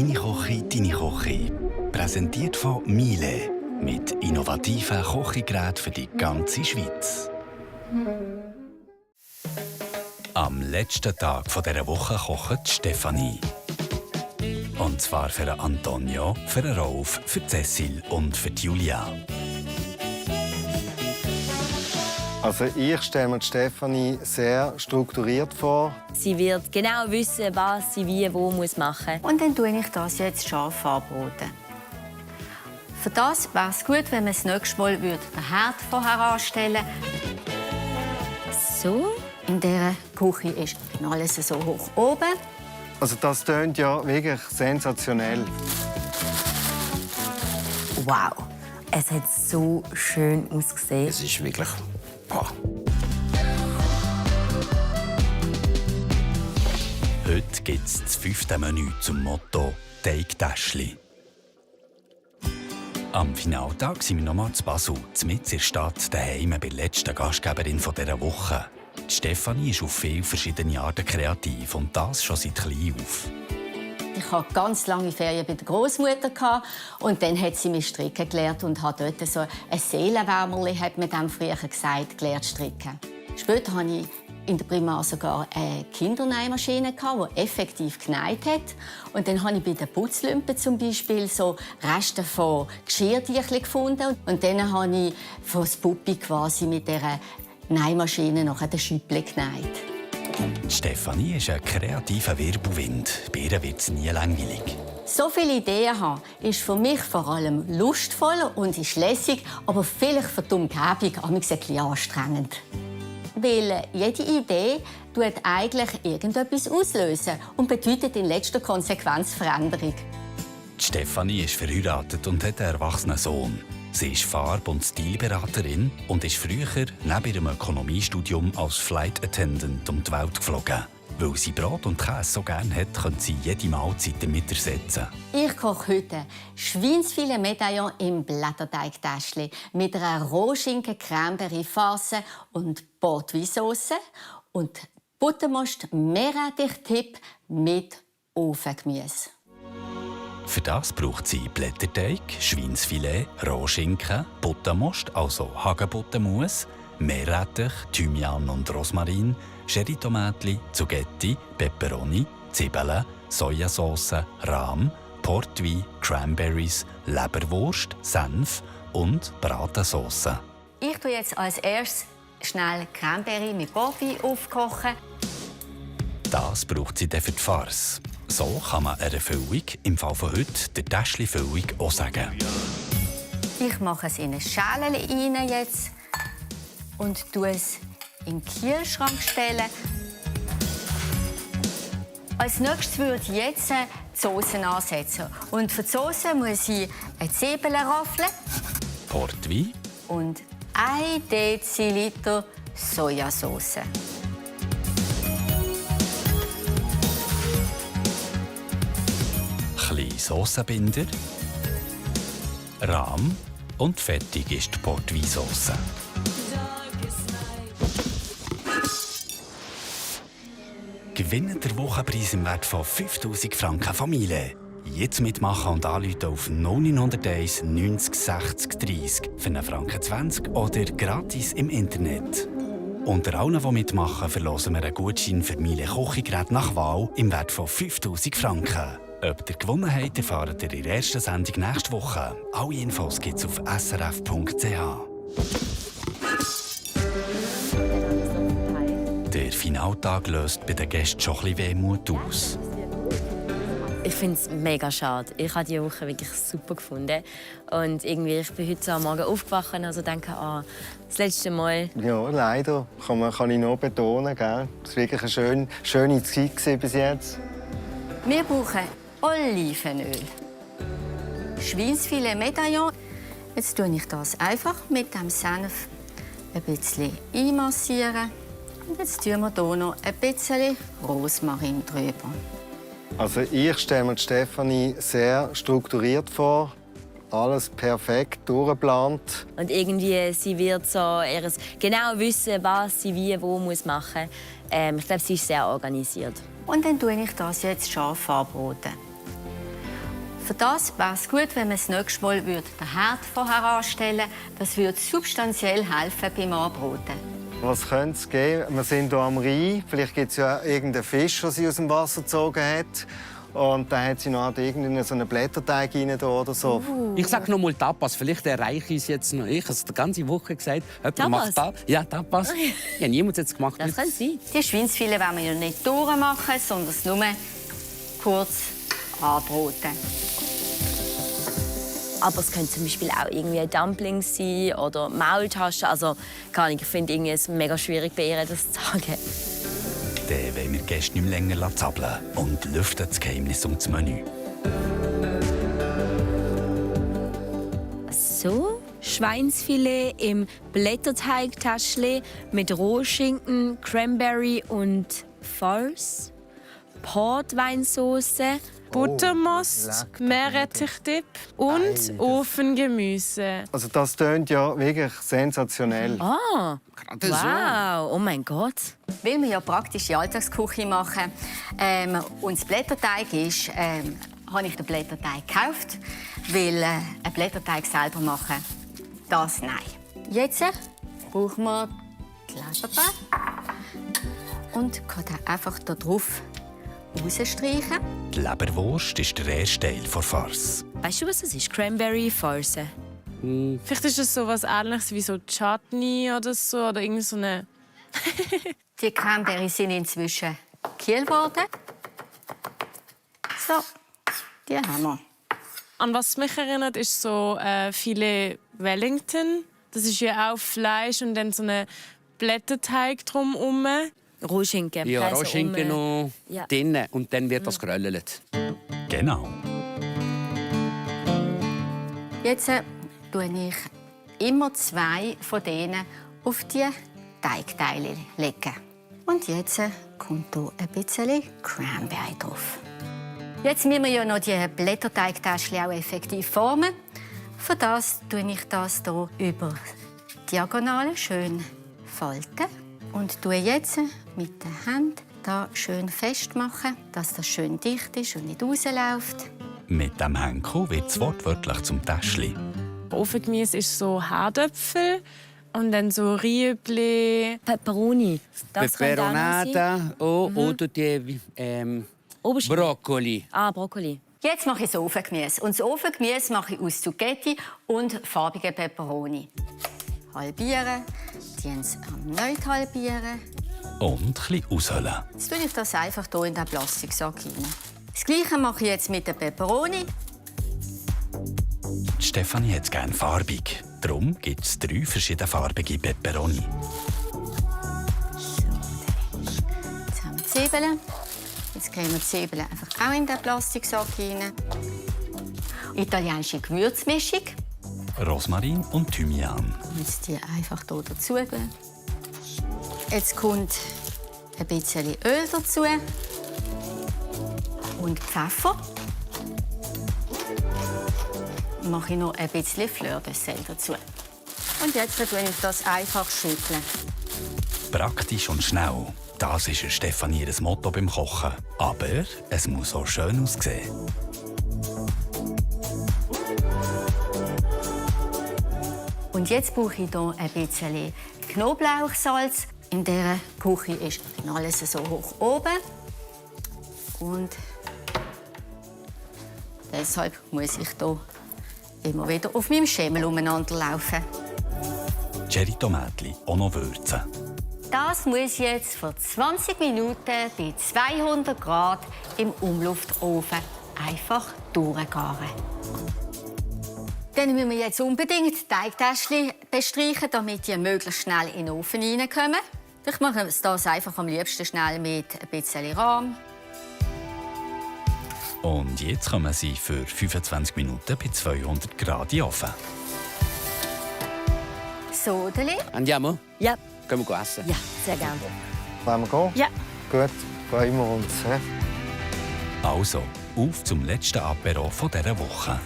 «Meine Küche, deine Küche». Präsentiert von Miele. Mit innovativen Kochgeräten für die ganze Schweiz. Am letzten Tag dieser Woche kocht Stefanie. Und zwar für Antonio, für Rolf, für Cecil und für Julia. Also ich stelle mir Stefanie sehr strukturiert vor. Sie wird genau wissen, was sie wie wo machen muss. Und dann tue ich das jetzt scharf anbraten. Für das wäre es gut, wenn man das nächste Mal den Herd vorher anstellen würde. So, in dieser Küche ist alles so hoch oben. Also das tönt ja wirklich sensationell. Wow, es hat so schön ausgesehen. Es ist wirklich... Heute gibt es das 5. Menü zum Motto «Teigtäschli». Am Finaltag sind wir nochmal zu Basel, mitten in der Stadt, daheim bei der letzten Gastgeberin dieser Woche. Die Stefanie ist auf viele verschiedene Arten kreativ und das schon seit klein auf. Ich hatte ganz lange Ferien bei der Großmutter und dann hat sie mich stricken gelernt und hat dort so ein Seelenwärmerli, hat man dem früher gesagt, gelernt stricken. Später hatte ich in der Primar sogar eine Kindernähmaschine, die effektiv genäht hat. Und dann habe ich bei den Putzlümpen zum Beispiel so Reste von Geschirrtüchern gefunden. Und dann habe ich von das Puppi quasi mit dieser Nähmaschine noch den Schüppli genäht. Stefanie ist ein kreativer Wirbelwind. Bei ihr wird es nie langweilig. So viele Ideen haben, ist für mich vor allem lustvoll und ist lässig, aber vielleicht für die Umgebung ein bisschen anstrengend. Weil jede Idee tut eigentlich irgendetwas auslösen und bedeutet in letzter Konsequenz Veränderung. Stefanie ist verheiratet und hat einen erwachsenen Sohn. Sie ist Farb- und Stilberaterin und ist früher neben ihrem Ökonomiestudium als Flight Attendant um die Welt geflogen. Weil sie Brot und Käse so gerne hat, kann sie jede Mahlzeit damit ersetzen. Ich koche heute Schweinsfilet Medaillon im Blätterteigtäschli mit einer Rohschinken-Cranberry-Farce und Portweissauce und Buttermast Meerrettich-Tipp mit Ofengemüse. Für das braucht sie Blätterteig, Schweinsfilet, Rohschinken, Buttermast, also Hagebuttermus, Meerrettich, Thymian und Rosmarin, Cherrytomatli, Zucchetti, Peperoni, Zwiebeln, Sojasauce, Rahm, Portwein, Cranberries, Leberwurst, Senf und Bratensauce. Ich tue jetzt als erstes schnell Cranberry mit Portwein aufkochen. Das braucht sie dann für die Farce. So kann man einer Füllung, im Fall von heute der Täschli-Füllung, auch sagen. Ich mache es in ein Schälchen rein jetzt und tue es in den Kühlschrank stellen. Als nächstes würde ich jetzt die Sauce ansetzen. Und für die Sauce muss ich eine Zwiebel raffeln Portwein und 1 Deziliter Sojasauce. Kleine Saucenbinder, Rahm und fertig ist die Portweinsauce. Gewinnt der Wochenpreis im Wert von 5000 Franken Familie. Jetzt mitmachen und anrufen auf 0901 90 60 30 für einen Franken 20 oder gratis im Internet. Unter allen, die mitmachen, verlosen wir einen Gutschein für Miele Kochgeräte nach Wahl im Wert von 5000 Franken. Ob ihr gewonnen habt, erfahrt ihr in der ersten Sendung nächste Woche. Alle Infos gibt es auf srf.ch. Der Finaltag löst bei den Gästen schon ein bisschen Wehmut aus. Ich finde es mega schade. Ich habe diese Woche wirklich super gefunden. Und irgendwie, ich bin heute so am Morgen aufgewacht und also denke, das letzte Mal. Ja, leider. Kann ich noch betonen. Gell? Es war wirklich eine schöne Zeit bis jetzt. Wir brauchen Olivenöl. Schweinsfilet Medaillon. Jetzt tue ich das einfach mit dem Senf ein bisschen einmassieren. Und jetzt tun wir hier noch ein bisschen Rosmarin drüber. Also ich stelle mir Stefanie sehr strukturiert vor. Alles perfekt durchgeplant. Und irgendwie, sie wird so genau wissen, was sie wie wo machen muss. Ich glaube, sie ist sehr organisiert. Und dann tue ich das jetzt scharf anbraten. Für das wäre es gut, wenn man das nächste Mal den Herd vorher anstellen würde. Das würde substanziell helfen beim Anbraten. Was könnte es geben? Wir sind hier am Rhein. Vielleicht gibt es ja irgendeinen Fisch, den sie aus dem Wasser gezogen hat. Und dann hat sie noch irgendeinen so einen Blätterteig rein oder so. Ich sage noch mal Tapas. Vielleicht erreiche ich es jetzt noch. Ich habe es die ganze Woche gesagt. Jemand macht das. Ja, Tapas. Ja, niemand hat es gemacht. Das kann sein. Die Schweinsfilet wollen wir ja nicht durchmachen, sondern nur kurz anbraten. Aber es könnte zum Beispiel auch irgendwie Dumplings sein oder Maultaschen. Also, ich finde es mega schwierig, bei ihr das zu sagen. Dann wollen wir die Gäste nicht mehr länger zappeln und lüften das Geheimnis um das Menü. So, Schweinsfilet im Blätterteigtäschchen mit Rohschinken, Cranberry und Farce, Portweinsauce, Buttermast, Meerrettichdip und Ofengemüse. Also das tönt ja wirklich sensationell. Ah, wow, oh mein Gott. Weil wir ja praktische Alltagsküche machen und das Blätterteig ist, habe ich den Blätterteig gekauft, weil einen Blätterteig selber machen, das nein. Jetzt brauchen wir die Leberpappe und kann dann einfach da drauf rausstreichen. Die Leberwurst ist der erste Teil der Farce. Weißt du, was das ist? Cranberry Farce. Vielleicht ist es so etwas Ähnliches wie so Chutney oder so. Oder irgendwie so eine... Die Cranberries sind inzwischen kühl geworden. So, die haben wir. An was mich erinnert, ist so Filet Wellington. Das ist ja auch Fleisch und dann so ein Blätterteig drumherum. Rohschinken. Ja, Käse Rohschinken noch Ja. drinnen und dann wird das geröllert. Genau. Jetzt tue ich immer 2 von denen auf die Teigteile legen. Und jetzt kommt hier ein bisschen Cranberry drauf. Jetzt müssen wir ja noch die Blätterteigtäschchen auch effektiv formen. Für das tue ich das hier über Diagonale schön falten und tue jetzt mit der Hand da schön festmachen, dass das schön dicht ist und nicht rausläuft. Mit dem Henkel wird es wortwörtlich zum Täschli. Ofengemüse ist so Herdöpfel und dann so Rüebli. Pepperoni. Das könnte auch noch sein. Peperonata oder die Oberschenkel. Brokkoli. Ah, Brokkoli. Jetzt mache ich das Ofengemüse. Und das Ofengemüse mache ich aus Zucchetti und farbigen Peperoni. Halbieren, die erneut halbieren. Und ein bisschen aushöhlen. Jetzt tue ich das einfach hier in den Plastiksack rein. Das Gleiche mache ich jetzt mit den Peperoni. Die Stefanie hat es gerne farbig. Darum gibt es 3 verschiedene farbige Peperoni. Jetzt haben wir die Zwiebeln. Jetzt geben wir die Zwiebeln einfach auch in den Plastiksack rein. Italienische Gewürzmischung. Rosmarin und Thymian. Jetzt die einfach hier dazu geben. Jetzt kommt ein bisschen Öl dazu und Pfeffer. Dann mache ich noch ein bisschen Fleur de sel dazu. Und jetzt schüttle ich das einfach schütteln. Praktisch und schnell. Das ist Stefanie ihr Motto beim Kochen. Aber es muss auch schön aussehen. Und jetzt brauche ich hier ein bisschen Knoblauchsalz. In dieser Küche ist alles so hoch oben. Und deshalb muss ich hier immer wieder auf meinem Schemel umeinander laufen. Cherrytomatli, auch noch würzen. Das muss jetzt für 20 Minuten bei 200 Grad im Umluftofen einfach durchgaren. Dann müssen wir jetzt unbedingt die Teigtäschchen bestreichen, damit die möglichst schnell in den Ofen reinkommen. Ich mache das einfach am liebsten schnell mit ein bisschen Rahm. Und jetzt kommen sie für 25 Minuten bei 200 Grad in den Ofen. Sodeli. Andiamo? Ja, Können wir essen? ja, sehr gerne. Wollen wir gehen? Ja. Gut, freuen wir uns. He? Also, auf zum letzten Apero von dieser Woche.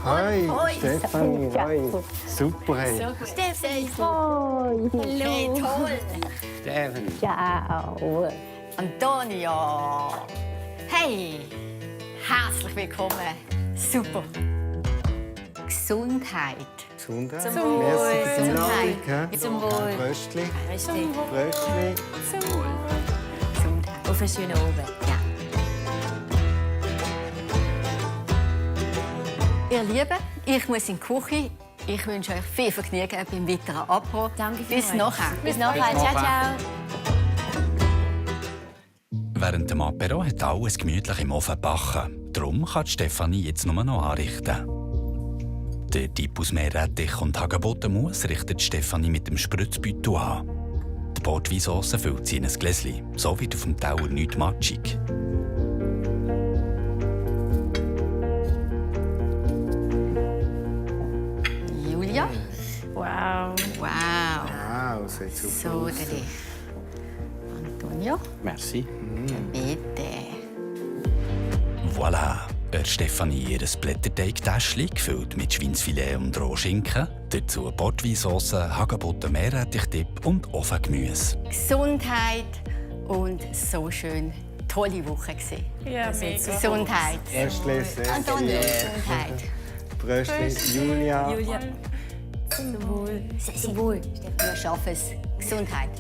Hi, Stefanie. Hi. Super. Hey. Steffi. Hallo. Hey, toll. Steffen. Ciao. Antonio! Hey! Herzlich willkommen! Super! Gesundheit! Gesundheit. Zum Wohl. Merci für die Einladung. hä? Zum Wohl. Bröstli. Richtig. Bröstli. Gesundheit! Auf einen schönen Abend. Ja. Ihr Lieben, ich muss in die Küche. Ich wünsche euch viel Vergnügen beim weiteren Apro. Danke Bis vielmals. nachher. Bis nachher. Ciao, ciao. Während dem Apero hat alles gemütlich im Ofen gebacken. Darum kann Stefanie jetzt nur noch anrichten. Der Typ aus Meerrettich und Hagebutten-Mus richtet Stefanie mit dem Spritzbeutel an. Die Portweinsauce füllt sie in ein Gläschen. So wird auf dem Teller nichts matschig. Julia. Wow. Wow. Wow, sieht super So, aus. Deli. Antonio, Merci. bitte. Voilà, Stefanie ihr Blätterteigtäschchen gefüllt mit Schweinsfilet und Rohschinken. Dazu Portweinsauce, Hagebutten, Meerrettichtipp und Ofengemüse. Gesundheit und so schön. Tolle Woche gewesen. Ja, mega. Gesundheit. Bröstli, sehr Antonio, Gesundheit. Bröstli, Julia. Julia. Zum Wohl. Zum Wohl. Wir schaffen es. Gesundheit.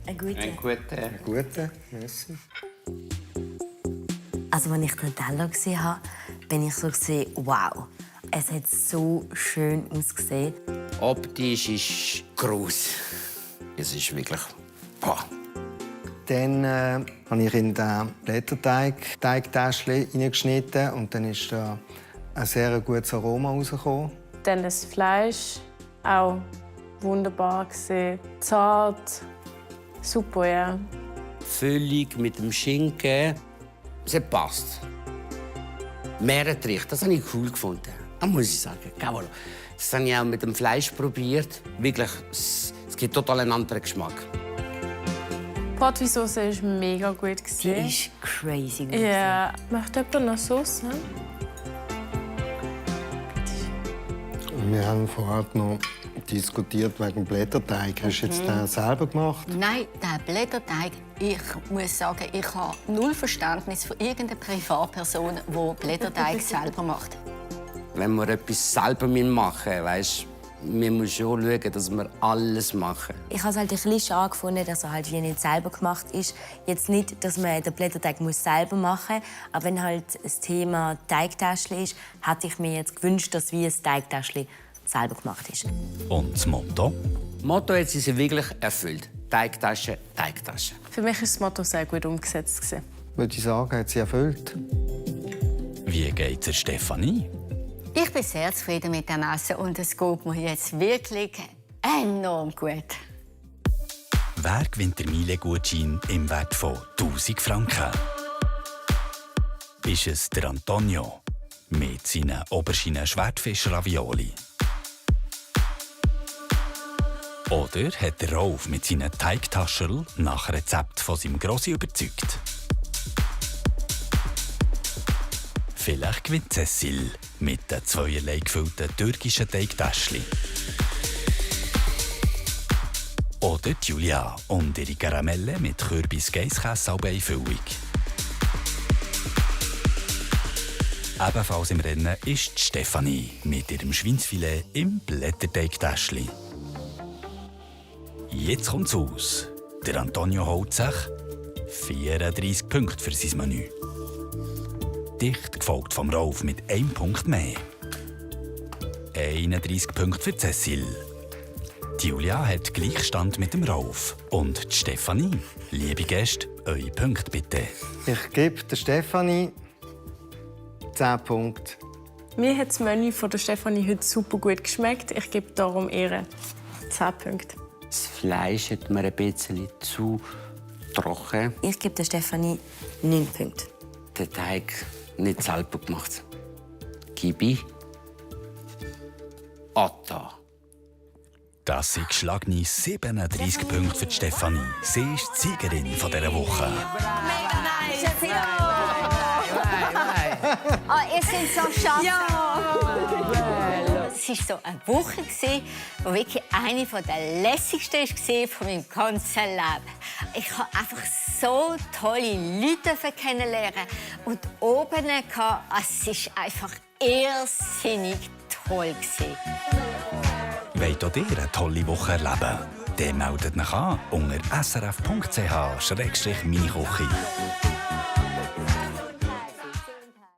Eine gute. Ein guter. Gute, merci. Also, als ich den Teller gesehen habe, bin ich so gesehen, wow. Es hat so schön ausgesehen. Optisch ist gross. Es ist wirklich... Boah. Dann habe ich in den Blätterteigtäschchen hineingeschnitten und dann ist da ein sehr gutes Aroma rausgekommen. Dann das Fleisch, auch wunderbar gesehen, zart, super, ja. Füllung mit dem Schinken. Es hat passt. Meerrettich, das habe ich cool gefunden. Das muss ich sagen. Cavolo. Das habe ich auch mit dem Fleisch probiert. Wirklich, es gibt total einen anderen Geschmack. Die Portweinsauce war mega gut. Die ist crazy gut. Ja. Möchte jemand noch Sauce? Wir haben vorher noch diskutiert wegen dem Blätterteig. Hast du jetzt den selber gemacht? Nein, der Blätterteig, ich muss sagen, ich habe null Verständnis für irgendeine Privatperson, die Blätterteig selber macht. Wenn wir etwas selber machen müssen, weißt, wir müssen schon schauen, dass wir alles machen. Ich habe es halt ein bisschen schade gefunden, dass er halt wie nicht selber gemacht ist. Jetzt nicht, dass man den Blätterteig selber machen muss, aber wenn halt das Thema Teigtäschchen ist, hätte ich mir jetzt gewünscht, dass wie ein Teigtäschchen selber gemacht ist. Und das Motto? Das Motto hat sie wirklich erfüllt. Teigtasche, Teigtasche. Für mich war das Motto sehr gut umgesetzt. Würde ich sagen, hat sie erfüllt. Wie geht's der Stefanie? Ich bin sehr zufrieden mit dem Essen und es geht mir jetzt wirklich enorm gut. Wer gewinnt den Miele-Gutschein im Wert von 1000 Franken? Ist es der Antonio mit seinen Oberschienen Schwertfisch-Ravioli? Oder hat der Rolf mit seinen Teigtascherl nach Rezept von seinem Grossi überzeugt? Vielleicht gewinnt Cecil mit den zweierlei gefüllten türkischen Teigtäschchen. Oder Julia und ihre Karamelle mit Kürbis-Geisskäse-Salbei-Füllung. Ebenfalls im Rennen ist Stefanie mit ihrem Schweinsfilet im Blätterteigtäschchen. Jetzt kommt's aus. Der Antonio holt sich 34 Punkte für sein Menü. Dicht gefolgt vom Rolf mit 1 Punkt mehr. 31 Punkte für Cecil. Die Julia hat Gleichstand mit dem Rolf. Und die Stefanie, liebe Gäste, eure Punkte bitte. Ich gebe der Stefanie 10 Punkte. Mir hat das Menü von der Stefanie heute super gut geschmeckt. Ich gebe darum ihr 10 Punkte. Das Fleisch hat mir ein bisschen zu trocken. Ich gebe der Stefanie 9 Punkte. Den Teig nicht selber gemacht. Gibi. Atta. Das sind geschlagene 37 Punkte für die Stefanie. Sie ist die Siegerin dieser Woche. Oh, ihr seid so scharf. Ja. es war so eine Woche, die wirklich eine der lässigsten war von meinem ganzen Leben. Ich habe einfach so tolle Leute kennenlernen und oben gehabt. Es war einfach irrsinnig toll. Wollt auch ihr eine tolle Woche erleben? Dann meldet euch an unter srf.ch/minichuchi.